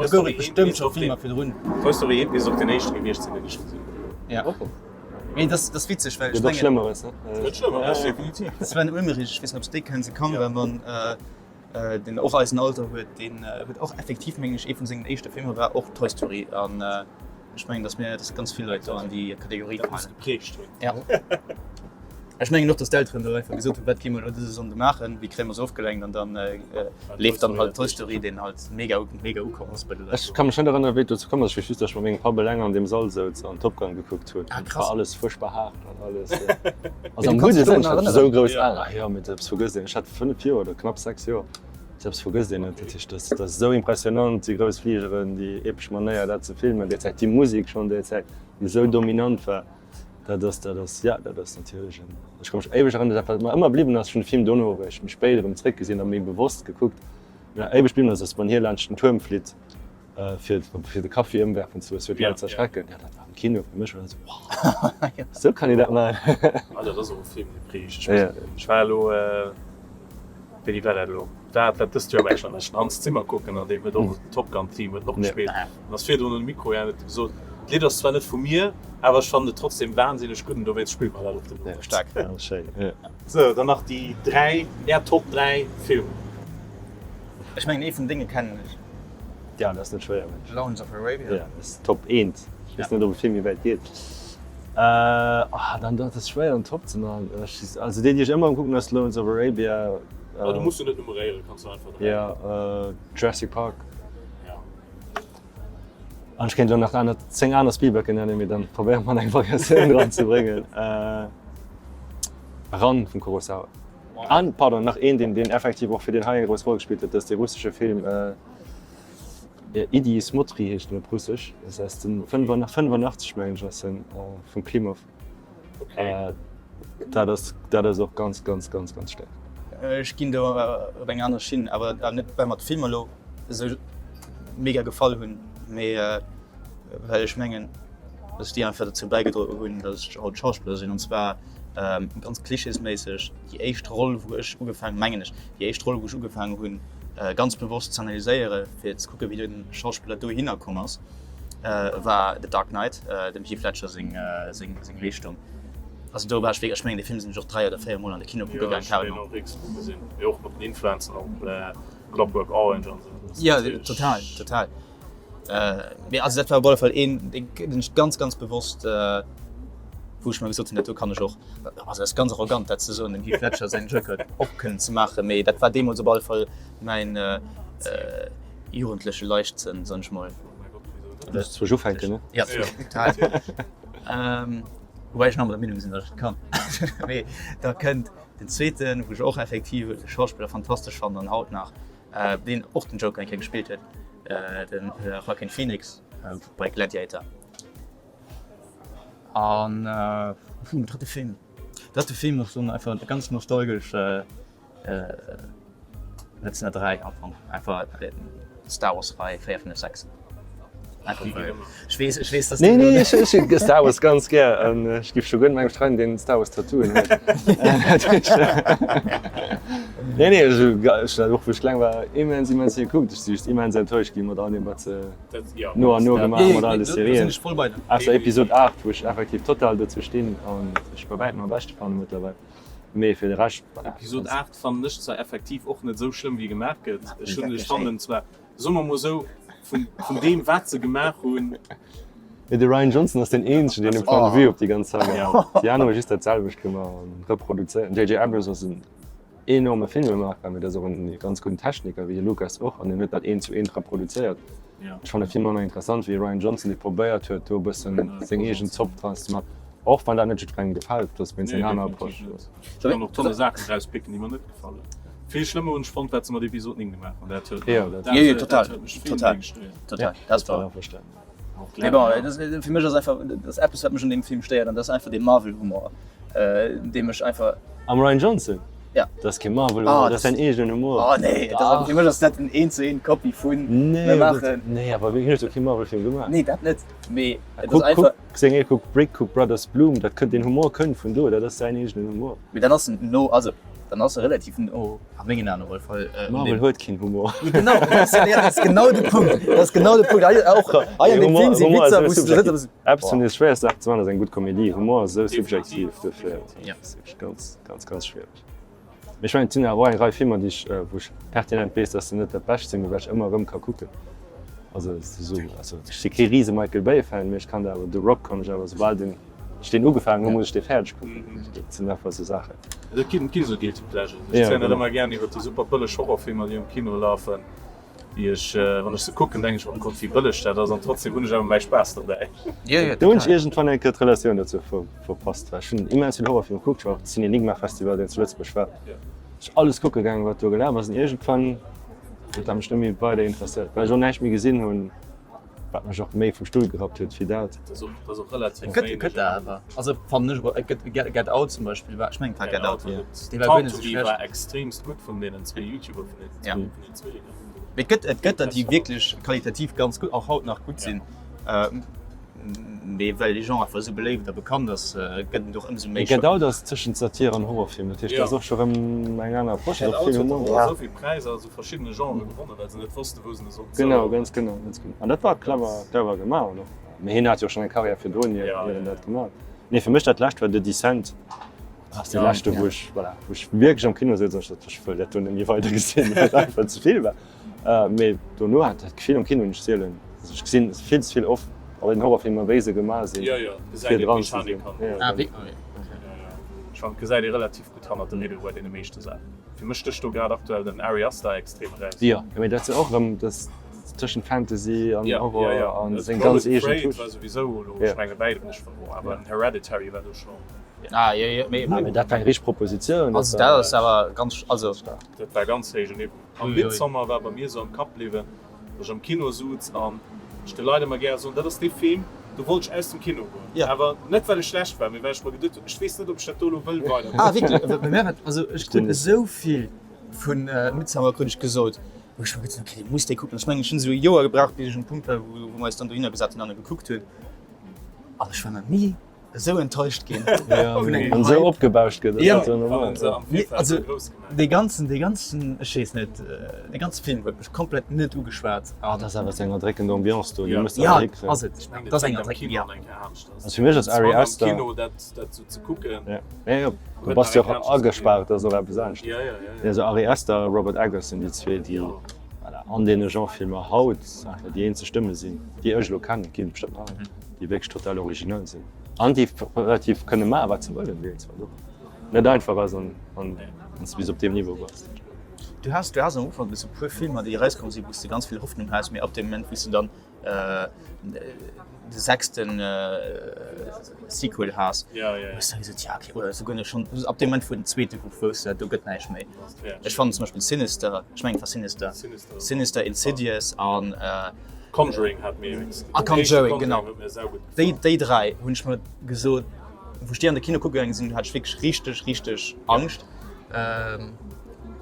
gouf et bestëmmt scho Filmer virdrun. Toy Story 1 misst och den éischte gewiescht sinn, deen ech gesinn hunn. Ja. Mee dat ass witzeg, well ech mengen. Gëtt och Schlëmmeres, ne? Gëtt Schlëmmeres, definitiv. Sven Ulmerich, ech weess net, ob s de dee kenns, e Kameramann, deen och eisen Alter huet, deen huet och effektiv, mengen ech, ee vun sengen éischte Filmer war och Toy Story. An ech mengen, datt mir, datt ganz vill Leit do an déi Kategorie falen. Dat geprägt hunn. Ja. Ech mengen och, datt d'Elteren do einfach gesot hunn, wat gi mer elo dëse Sonnde maachen, wéi kréie mer se ofgelenkt an dann leeft dann halt Toy Story, deen halt mega, mega ukomm ass bei de Leit. Ech ka mech net erënneren, wéi et dozou komm ass. Ech weess just, datt ech mat mengem Papp eleng an deem Sall souz an Top Gun gekuckt hunn. Ah, krass. War alles fuerchtbar haart an alles. Also am gudde Sënn, ech hat esou grouss Aen. Ah jo, mee dat vergësst een. Ech hat 5 Joer oder knapp 6 Joer. Selbst vergësst een net. Dat heescht, dat ass esou impressionant, déi grouss Fligeren, déi epesch Manéier dat ze filmen, déi Zäit, déi Musek schonn déi Zäit, déi esou dominant war. Dat ass, dat ass, ja, dat ass natierlech en, ech ka mech éiweg erënneren, dat wat mer ëmmer bliwwen ass, ech hunn de Film dono eréischt méi spéit erëm zréckgesinn a méi bewosst gekuckt, mä éiweg bliwwen ass, ass wann hie laanscht den Tuerm flitt, fir, fir de Kaffi ëmwerfen ze loossen, fir d'Leit ze erschrecken. Ja, dat war am Kino fir mech war dat esou, wow, esou kann een dat maachen. Ah, dat ass och e Film, dee prägt. Ech war elo, Wéini war dat elo? War dat dëst Joer? War ech an Hans Zimmer kucken an deen huet och den Top Gun Theme huet en och gespillt an ass virdrun un de Mikro gaangen huet gesot, d'Lidd ass zwar net vu mir, awer ech fannen et trotzdem wahnsinneg gutt an dowéinst spille mer dat och den Owend. Staark. Ja, schéin, jo. Sou, dann nach déi 3, är Top 3 Filmer. Ech mengen ee vun denge kennen ech. Ja, dat ass net schwéier, mensch. Lawrence of Arabia. Ja, dat ass Top eent. Ech weess net, ob e vill méi wäit geet. Ah, dann dat ass schwéier en Top ze maachen. Ech, also deen, dee ech ëmmer erëm kucken, ass Lawrence of Arabia. Ah, du muss jo net nummeréieren, kanns du einfach dräi. Ja, Jurassic Park. Ja. An ech kéint elo nach aner, 10 aner Spielberger nennen, mee dann probéiere mer eng Variatioun dran ze bréngen. Ran vum Kurosawa. An, pardon, nach een, deen, deen effektiv och fir deen hei eng grouss Roll gespillt huet, dat ass dee russesche Film Idi Smotri heescht en op Russesch, dat ass aus den 85 mengen ech ass en, vum Klimov. Okay. Dat ass, dat ass och ganz, ganz, ganz, ganz staark. Ech ginn do op eng aner Schinn, awer net well mer d'Filmer elo esou mega gefall hunn, mee well ech mengen, dass déi einfach dozou bäigedroe hunn, dass ech haut Schauspiller sinn. An zwar ganz klischeesméisseg, déi éischt Roll, wou ech ugefaangen, mengen ech, déi éischt Roll, wou ech ugefaangen hunn, ganz bewosst ze analyséiere fir ze kucke wéi de Schauspiller dohinner komm ass, war The Dark Knight, dem Heath Ledger seng seng seng Leeschtung. Also do war ech wierklech, ech mengen dee Film sinn ech och 3 oder 4 mol an de Kino kucke gaang, carrément. Jo, ech hunn deen och x-mol gesinn, jo och mat den Influencer op Clockwork Orange an esou. Jo, total, total. Mee also dat war op alle Fall een, deen ech ganz, ganz bewosst, wou ech mer gesot hunn, dat do kann ech och, also dat ass ganz arrogant dat ze soen, dem Heath Ledger säin Joker och kënnen ze maachen, mee dat war deemools op alle Fall mäin jugendleche Leichtsënn, soen ech mol. Du muss zwou ufänken, ne? Ja, total. Woubäi ech nach ëmmer der Meenung sinn, datt ech et kann. Mee da kënnt den zweeten, wou ech och effektiv de Schauspiller fantastesch fannen an haut nach, deen och den Joker eng Kéier gespillt huet, de Joaquin Phoenix bei Gladiator. An den drëtte Film, drëtte Film ass dann einfach ganz nostalgesch 1903 am Fong, einfach Star Wars Rei 4, 5, 6. Einfach well ech weess, ech weess, dass Nee, nee, ech ech hu Star Wars ganz gär an ech giff scho guer net mengem streiden, deen Star Wars Tattooen huet. Nee, nee, ech hu ech hunn dat och wou ech kleng war immens, immens vill gekuckt. Ech si just immens enttäuscht gi mat all deem wat se no an no gemaach hu mat all de Serien. Ausser Episod 8, wou ech effektiv total dozou stinn an ech bei wäitem am beschte fannen mëttlerweil. Mee fir de Rescht, voilà. Episod 8 fannen ech zwar effektiv och net esou schlëmm wéi gemaach gëtt. Ech hunn, ech fannen zwar Soe mer mol esou, vun deem wat se gemaach hunn. Mee de Rian Johnson ass deen eenzegen, deen e Point de vue op déi ganz Saga huet. Déi aner hu just dat selwecht gemaach an reproduzéiert. Den JJ Abrams ass en enorme Filmemacher, mee dat ass och en ganz gudden Techniker, wéi de Lucas och, an deen huet dat eent zu eent reproduzéiert. Ech fannen e vill manner interessant wéi e Rian Johnson, dee probéiert huet, do e bëssen seng eegen Zopp draus ze maachen, och wann dat net jiddwerengem gefält. Dat ass wéinst eng aner Approche. Ech kann och tonne Saachen erauspicken, déi mer net gefallen. Vill schlëmmer hunn ech fonnt, wat se mat Episod 9 gemaach hunn. Dat huet Jo, dat Jo, jo, total, huet mech vill total, méi gestéiert. total, dat ass wahr. Verstanen. Mee bon, dat ass, fir mech ass einfach, dat ass eppes, wat mech un deem Film stéiert, an dat ass einfach dee Marvel-Humor, dee mech einfach. Am Rian Johnson? Ja. Dat ass kee Marvel-Humor, dat ass säin eegenen Humor. Oh nee, dat ass, fir mech ass dat en eent zu eent Kopie vun Nee, mir maachen. nee, awer wéi huet jo kee Marvel-Film gemaach? Nee, dat net, mee et ass Kuck, einfach. kuck seng ee, kuck Brick, kuck Brothers Bloom, dat kënnt, deen Humor kënnt vun do, dat ass säin eegenen Humor. Mee dat ass no, also. Dann ass e relativ no, a mengen Aen op alle Fall. Marvel huet keen Humor. Genau, dat ass genau de Punkt. Dat ass genau de Punkt. Hei och, hei an dem Film si Witzer, wou s du sëtz a. Eppes vun de schwéierste Saachen ze maachen ass eng gutt Komedie. Humor ass esou subjektiv, dofir ass et ganz, ganz, ganz schwiereg. Mee ech mengen, et sinn awer och eng Rei Filmer, déi ech, wou ech pertinent weess, dass se net dat Bescht sinn, mee wat ech ëmmer erëm ka kucken. Also, esou, also ech si kee rise Michael Bay-Fan, mee ech kann der awer The Rock kann ech awer, soubal den ech deen ugefaangen hunn, muss ech dee fäerdeg kucken. Dat sinn einfach esou Saachen. Et ginn, et gi sou Guilty Pleasures. Ech zielen dat ëmmer gären iwwer déi super bëlleg Horrorfilmer, déi am Kino lafen, déi ech, wann ech se kucken, denken ech, oh Gott, wéi bëlleg dat ass, an trotzdem hunn ech awer mäi Spaass dobäi. Do hunn ech iergendwann eng Kéier d'Relatioun dozou verpasst, well ech hunn immens vill Horrorfilmer gekuckt. Ech war och Cinenigma Festival, deen zu Lëtzebuerg war, ech alles kucke gaangen, wat do gelaf ass, an iergendwann huet dat mech net méi weider interesséiert, well ech och näischt méi gesinn hunn. Wat mech och méi vum Stull gerappt huet wéi dat. Dat ass och relativ Et gëtt, wéineg. gëtt der awer. Also fannen ech, et gëtt Get, Get Out zum Beispill war, ech mengen et war Get Out, Ja. dee war guer Talk net to esou Me schlecht. war extremst gutt vun deenen zwee YouTuber, vun den Ja. vun den Zwillingen. Mee et gëtt, et gëtt der, déi wierklech qualitativ ganz gutt, och haut nach gutt sinn. Mee well dee Genre einfach esou beléift a bekannt ass, gëtt en och ëmsou méi. Get Out ass tëschent Satir an Horrorfilm, dat heescht, dat ass och scho rëm eng aner Approche, Get ass och Out vill huet Humor. och esou vill Präisser a sou verschiddene Genrë gewonnen, well se net wossten, wou se e sollten Genau, zouordnen. ganz genau, ganz genau. An dat war clever, clever gemaach och. Mee hien hat jo schonn eng Karriär virdrun, ier Ja, ier en ja, dat gemaach huet. Nee, fir mech dat lescht war The Descent, ass dee Ja, leschte, wou ech, voilà, wou ech wierklech am Kino souz an ech sot, ech wëll dat do net méi weider gesinn, well et einfach ze vill war. Mee dono hat dat Gefill am Kino, ech zielen, also ech gesinn vill ze vill oft a den Horrorfilmer wéi se gemaach sinn, fir dran ze sinn. Ech fannen et gesäit ee relativ gutt hannert de Rideau bei deene meeschte Saachen. Fir mech stécht do grad aktuell den Ari Aster extrem eraus. Jo, mee dat ass och erëm dat tëschent Fantasy an Horror an seng ganz eegen Touche. War souwisou elo, ech menge bäi dem ech verlor, awer en Hereditary war do scho. Ah jo, jo, mee dat war eng richteg Propositioun. Also dat ass awer ganz, also. Dat war ganz héijen Niveau. Am Midsommar war bei mir sou am Kapp bliwwen, wou ech am Kino suz an ech de Leit ëmmer gäre soen, dat ass dee Film, do wollt ech aus dem Kino goen. Awer net well e schlecht war, mee well ech mer geduet hunn, ech weess net, ob ech dat do elo wëll weider Ah wierklech? Bei mir war et, also ech krut esou vill vu Midsommar krut ech gesot, wou ech mer geduet hunn, okay, dee muss dee kucken. Ech mengen ech hunn esou e Joer gebraucht, bis ech um Punkt war, wou mer eis dann dohinner gesat hunn an e gekuckt hunn. An ech war nach ni esou enttäuscht ginn vun engem Wann esou opgebauscht gëtt, Ja. ass dat jo normal. Nee, also dee ganzen, dee ganzen, ech weess net, dee ganze Film huet mech komplett net ugeschwat. Ah, dat ass awer sou eng erdréckend Ambiance do, déi Ja. muss de Ja, awer hikréien. ass et. Dat ass eng erdréckend, ja. Also fir mech ass Ari Aster. Am Kino dat, dat sou ze kucken. Ja, ja, ja. Du bass jo och agespaart, dat ass och eppes anescht. Ja, ja, ja, ja. Also Ari Aster a Robert Eggers sinn déi zwee, déi voilà, an deene Genre-Filmer haut déi eenzeg Stëmme sinn, déi ech elo kennen, ginn et bestëmmt nach, déi wierklech total originell sinn an déi relativ kënne maachen, wat se wëllen, deels, wat och net einfach ass, an wann s de bis op deem Niveau bass. Du has, du has am Ufank e puer Filmer, déi erauskomm sinn, wou s de ganz vill Hoffnung has, mee ab deem Moment, wou s de dann de sechsten Sequel has, hues de gesot, ja okay, oder souguer schonn ab deem Moment, wou den zweete gouf, wouss de, do gëtt näischt méi. Ech fannen zum Beispill Sinister, ech mengen et war Sinister, Sinister, Insidious an Conjuring hat mir a Conjuring, genau. Déi, déi 3 hunn ech mer gesot, wou ech déi an de Kino kucke gaange sinn, hat ech wierklech richteg, richteg Angscht.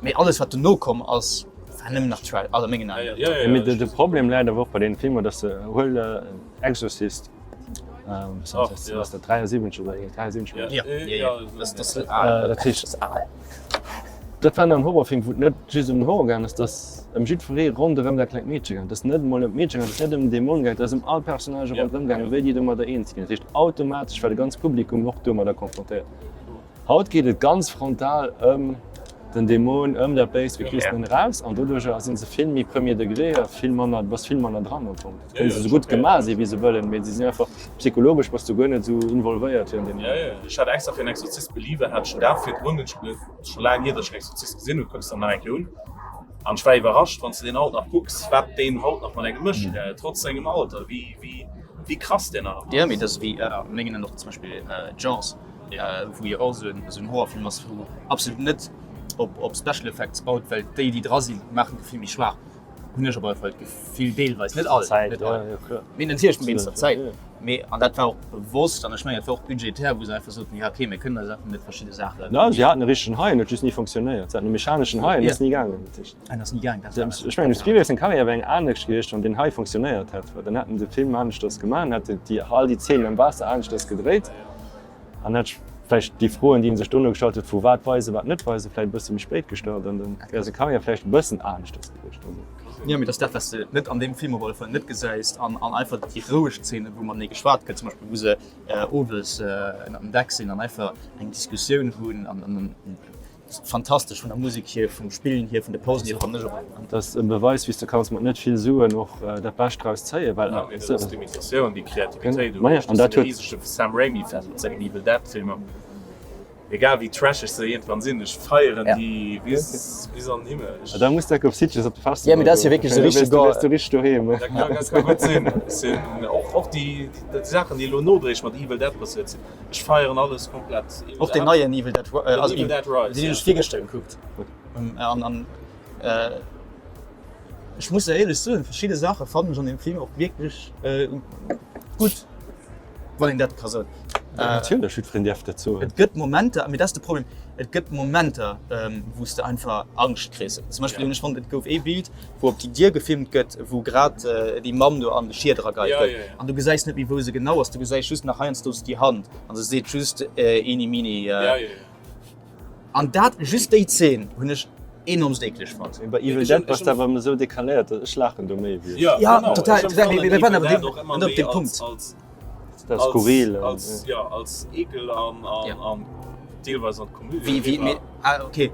Mee alles wat dono komm ass, war nëmmen nach Trash, also a mengen Aen. Mee de Problem läit awer och bei deene Filmer, dass se, huel Exorcist, was ass dat, 73 oder 73? Jo, jo, dat ass al. Dat heescht, dat war en Horrorfilm, wou et net just ëm den Horror gaangen ass, et ass ëm jiddweree ronderëm dat klengt Meedche gaangen. Et ass net emol ëm d'Meedche gaangen, et ass net ëm den Dämon gaangen, et ass ëm all Personnagë ronderëm gaangen, wéi déi domadder eens ginn. Dat heescht, automatesch war de ganze Publikum och domadder konfrontéiert. Haut geet et ganz frontal ëm den Dämon, ëm dat Béist, wéi kriss de en eraus? An doduercher si se vill méi premier degré a vill manner, du bass vill manner dran am Fong. Et kënne se esou gutt gemaach si wéi se wëllen, mee se sinn einfach, psychologesch bass du guer net esou involvéiert wéi an deem. Jo, jo, ech hat extra fir den Exorzist Believer hat ech den Dag virdrun, ech hunn et scho laang hier, datt ech den Exorzist gesinn hunn, kucks dann nach eng Kéier un an ech war iwwerrascht, wann s de deen haut nach kucks, wat deen haut nach mat engem mécht, trotz sengem Alter, wéi, wéi, wéi krass deen nach ass. Jo, mee dat ass wéi a mengen Aen och zum Beispill Jaws. Wou jo och esou en Horrorfilm ass, wou absolut net op Special Effects baut, well déi, déi dra sinn, maachen de Film méi schwaach, hunn ech op alle Fall d'Gefill, deelweis, net all, net all, mee natierlech wéinst der Zäit. Mee, an dat war och bewosst, an ech mengen, dat war och budgetär, wou se einfach soten, jo okay, mir kënnen eis einfach net verschidde Saache. No, si haten e richtegen Hai, en huet just ni funktionéiert. Si haten e mechaneschen Hai, en ass ni gaangen. En ass ni gaangen, dat war et. Ech mengen, dem Spielberg seng Karriär wär eng anescht gewiescht, wann deen Hai funktionéiert hätt, well dann hätt en de Film aneschters gemaach, en hätt déi all déi Zeenen am Waasser aneschters gedréit. An hätt ech. Vläicht déi Froen, déi en sech dono gestallt huet, vu wat weisen, wat net weisen, vläicht e bësse méi spéit gestallt an dann wär seng Karriär vläicht e bëssen aneschters gewiescht. Also. Jo, mee et ass dat, wat s de net an deem Film op alle Fall net gesäis an an einfach déi roueg Zeenen, wou matenee geschwat gëtt, zum Beispill wou se owes ënnert dem Deck sinn an einfach eng Diskussioun hunn an an Fantastesch vun der Musek hier, vum Spillen hier, vun de Pausen hier fannen ech och. Dat ass e Beweis wéi s de kanns mat net vill Suen och dat Bescht draus zéien, well. Jo, mee dat ass d'Limitatioun, déi Kreativitéit u sech. Ech sinn e risege Sam Raimi Fan mat sengen Evil Dead Filmer, egal wéi trasheg se iergendwann sinn, ech feieren déi bis bis an den Himmel. Ech. Da muss de op Sitges op de Festival Jo, mee dat ass jo wierklech esou richteg Da bass du richteg doheem. Dat ka dat ka gutt sinn. Ech sinn och och déi déi Saachen déi elo nodréiglech mat Evil Dead passéiert sinn. Ech feieren alles komplett. Och den neien Evil Dead, also Evil Dead Rise, deen hunn ech virgëschter gekuckt. An an ech muss éierlech soen, verschidde Saache fannen ech an deem Film och wierklech gutt, wann een dat ka soen. Natierlech, jiddwereen däerf dat soen. Et gëtt Momenter, mee dat ass de Problem, et gëtt Momenter, wou s de einfach Angscht kriss. Zum Beispill hunn ech fonnt, et gouf ee Bild, wou op déi Dier gefilmt gëtt, wou grad déi Mamm do an de Schied erageit gëtt an du gesäis net méi wou se genau ass, du gesäis just nach heiansdo déi Hand an se seet just eeny meeny an dat just déi Zeen hunn ech enormst eekleg fonnt. Bei Evil Dead bass de awer esou decaléiert, ech laachen do méi wéi ech. Jo total, total, mee mir waren awer net op deem Punkt. Dat ass skurril. Als, ja, als Ekel an, an, ja. an deelweis an Komödie. Wie, wie, mir, ah, okay.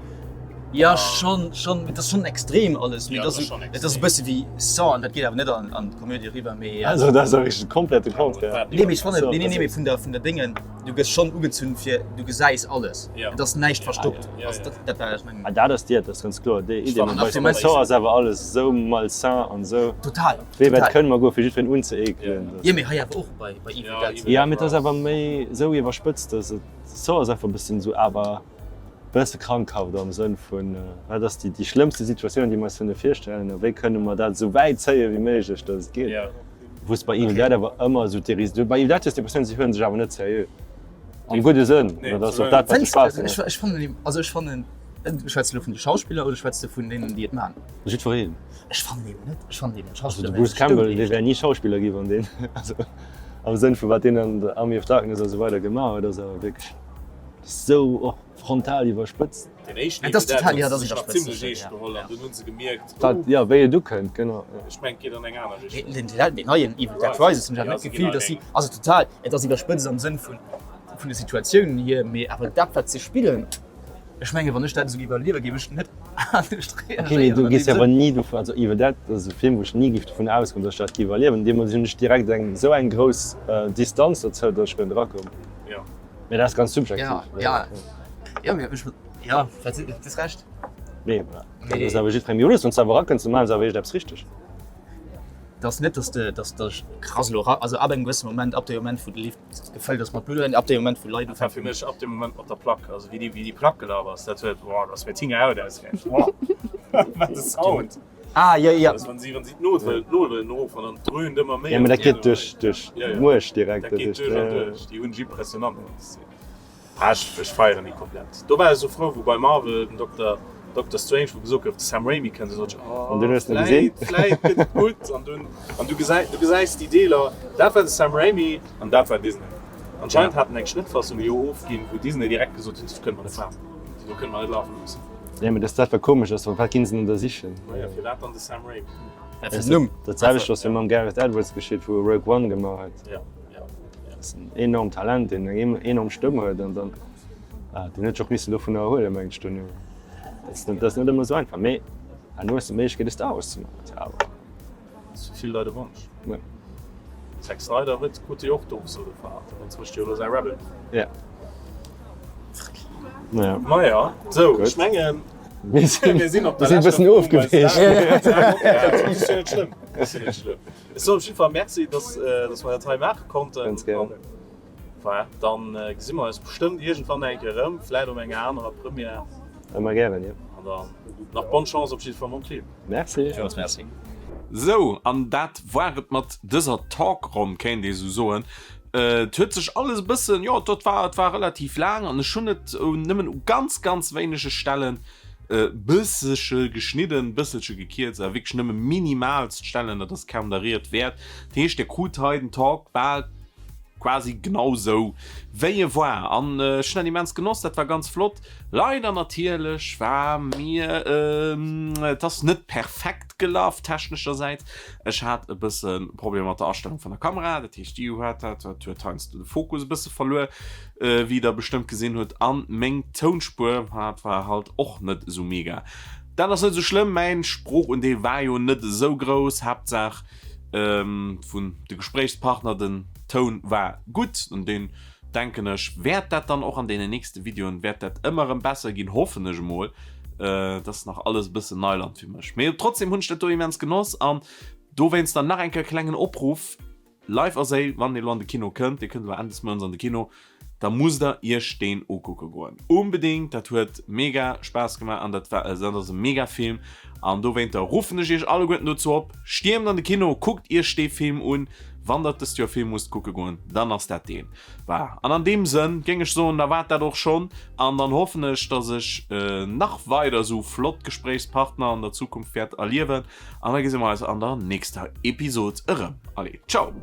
Ja, schon, schon, dat ass schon extrem alles. Ja, dat ass dat ass e bësse wéi Saw, an dat geet awer net an, an d'Komödie eriwwer, mee. Also, dat ass e richteg komplette Contraire. Nee, mee ech fannen, nee, nee, nee, mee vun der, vun der Déngen, du gëss schon ugezunn fir, du gesäis alles. Ja. Et ass näischt verstoppt. Ja, ja, ja. Also, dat, dat war ech mengen. Ah, dat ass d'Idee, dat ass ganz kloer déi Idee. Mee bei Saw ass awer alles esou malsain an esou. Total. Wéi wäit kënne mer goen, fir jiddwereen unzeekelen? Jo, mee hei awer och bei Evil Dead. Jo, mee et ass awer méi esou iwwerspëtzt, dass et, Saw ass einfach e bëssen esou awer e bësse krankhaft am Sënn vun, wat ass déi déi schlëmmste Situatioun, déi mer eis kënne virstellen a wéi kënne mer dat esou wäit zéie wéi méiglech, dass et geet. Wou s de bei Evil Dead awer ëmmer esou d'Déris, bei Evil Dead hues de d'Impressioun, si huele sech awer net seriö, am gudde Sënn, dat ass och dat, wat de Spaass mécht. Ech fannen, also ech fannen, schwätz de elo vun de Schauspiller oder schwätz de vun deenen, déi et maachen? Jiddwereen. Ech fannen eben net, ech fannen eben Schauspiller. Also de Bruce Campbell, dee wär ni Schauspiller gi wann deen, also am Sënn vu wat deen an The Army of Darkness a sou weider gemaach huet, ass awer wierklech sou och frontal iwwerspëtzt. Den éischten Et ass Evil Dead total, ja, hunn et ass se sech nach iwwerspëtzt, zimlech eescht ja, geholl ja. an dunn hu se gemierkt, Wat, oh, jo, wéi et ukënnt, genau, jo. ech mengen et geet an eng aner Richtung. Den, den, den neien Evil Dead Rises hunn ech awer Ja, net se ginn d'Gefill, an dass si, eng. also total, et ass iwwerspëtzt am Sënn vun, vun de Situatiounen hier, mee awer dat wat se spillen, Ech mengen, wann ech dat esou géif erliewen, géif ech net anescht Okay, mee reagéieren du an gees deem jo awer Sënn. ni dovun, also Evil Dead ass e Film, wou ech ni géif dovun ausgoen, datt ech dat géif erliewen. Deemools hunn ech direkt eng esou eng grouss Distanz dozou, datt ech kënnt erakommen. Jo. Mee dat ass ganz subjektiv. Ja, ja, ja, mee ech, ja, wat, du hues Recht. Nee, voilà. Dat ass awer jiddwerengem iwwerlooss. Wann s de awer erakënns, da maache se awer eréischt eppes richteg. Et ass net, datt de, datt ech krass elo era, also ab engem gewësse Moment, ab deem Moment, wou de Lift gefëllt ass mat Blutt, ab deem Moment wou Leit Dat war fir mech ab dem Moment mat der Plack, also wéi déi, wéi déi Plack gelaf ass, dat huet, boah, dat ass mir d'Hinger Haut ausgaangen. Boah, wat e Sound! Ah, jo, jo. Also wann si, wann si d'Nodel, d'Nodelen erof an dann dröhnt ëmmer méi. Ja, mä dat geet duerch, duerch d'Muerch direkt. Dat geet duerch an duerch, déi hunn ech impressionant fonnt, déi Szene. Ah, ech, ech feieren déi komplett. Do war ech esou frou, wou bei Marvel den Dokter, Doctor Strange, wou gesot gouf, de Sam Raimi kënnt, du sot ech, oh, An dunn hues de en gesinn. vläit, vläit gëtt et gutt. An dunn, an du gesäis, du gesäis déi Deeler, dat war de Sam Raimi an dat war Disney. Anscheinend hat en eng Schnëttfassung jo ofginn, wou Disney direkt gesot huet, dat kënne mer net maachen, dat kënne mer net lafe loossen. Ja, mä dass dat wat komesch ass, well wat ginn se denn da sichen? Naja, firwat dann de Sam Raimi? Wat fir en Numm? Dat selwecht ass jo mam Gareth Edwards geschitt, wou e Rogue One gemaach huet. Ja. Ass en enormt Talent, deen eng enorm Stëmm huet an dann, deen huet sech och missen dovunner erhuelen, mengen ech dono. Dat ass net, dat ass net ëmmer esou einfach, mee herno hues de d'Méiglechkeet e Star Wars ze maachen, ass jo awer. Ass fir vill Leit e Wonsch. Ja. Zack Snyder huet krut jo och d'Ofso dovun, dowéinst mécht jo elo säi Rebel. Ja. Naja. Maja, sou, ech mengen, Mir sinn, mir sinn op der mir sinn e leschter bëssen Fro vun eis ofgeweecht. Dag. Ass jo net schlëmm, ass jo net schlëmm. Ech soen op jidde Fall Merci, dass, dass mer dat hei maache konnten. Ganz gären. An voilà, dann gesi mer eis bestëmmt iergendwann eng Kéier erëm, vläit op enger anerer Première. Ëmmer gären, jo. An dann nach bonne Chance op jidde Fall mam Film. Merci. Villmools Merci. Sou, an dat war et mat dëser Talkronn, kéint ee sou soen. Et huet sech alles e bëssen, jo, dat war, et war relativ laang an ech hunn et nëmmen u ganz, ganz wéinege Stellen E bëssche geschnidden, bësselche gekierzt, awer wierklech nëmme minimalst Stellen, dat ass kaum der Ried wäert. Dat heescht, Dir krut hei den Talk bal Quasi genau sou wéi e war an ech hunn dat immens genoss, dat war ganz flott. Leider natierlech war mir, et ass net perfekt gelaf techneschersäits, ech hat e bësse Problemer mat der Astellung vun der Kamera, dat heescht déi huet dat huet heiansdo de Fokus e bësse verluer, wéi der bestëmmt gesinn hutt an meng Tounspuer hat war halt och net esou mega. Dat ass net esou schlëmm, mäin Sproochundeel war jo net esou grouss, Haaptsaach vun de Gespréichspartner, den Toun war gutt an deen denken ech wäert dat dann och an deenen nächste Videoen wäert dat ëmmer erëm besser ginn, hoffen ech emol. Et ass nach alles e bëssen Neiland fir mech, mee trotzdem hunn ech dat do immens genoss an dowéinst dann nach eng Kéier klengen Opruff, Life a Séil, wann dee lo an de Kino kënnt, dee kënnt elo Enn des Mounts an de Kino, da musst der iech deen ukucke goen. Unbedingt, dat huet mega Spaass gemaach an dat war, dat ass e mega Film an dowéinter ruffen ech iech alleguerten dozou op, stiermt an de Kino, kuckt iech dee Film un. Wann der dëst Joer e Film musst kucke goen, dann ass dat deen. Voilà, an an deem Sënn géing ech soen, da war et dat och schonn an dann hoffen ech, dass ech nach weider esou flott Gespréichspartner an der Zukunft wäert erliewen. An da gesi mer eis an der nächster Episod erëm. Allez, ciao!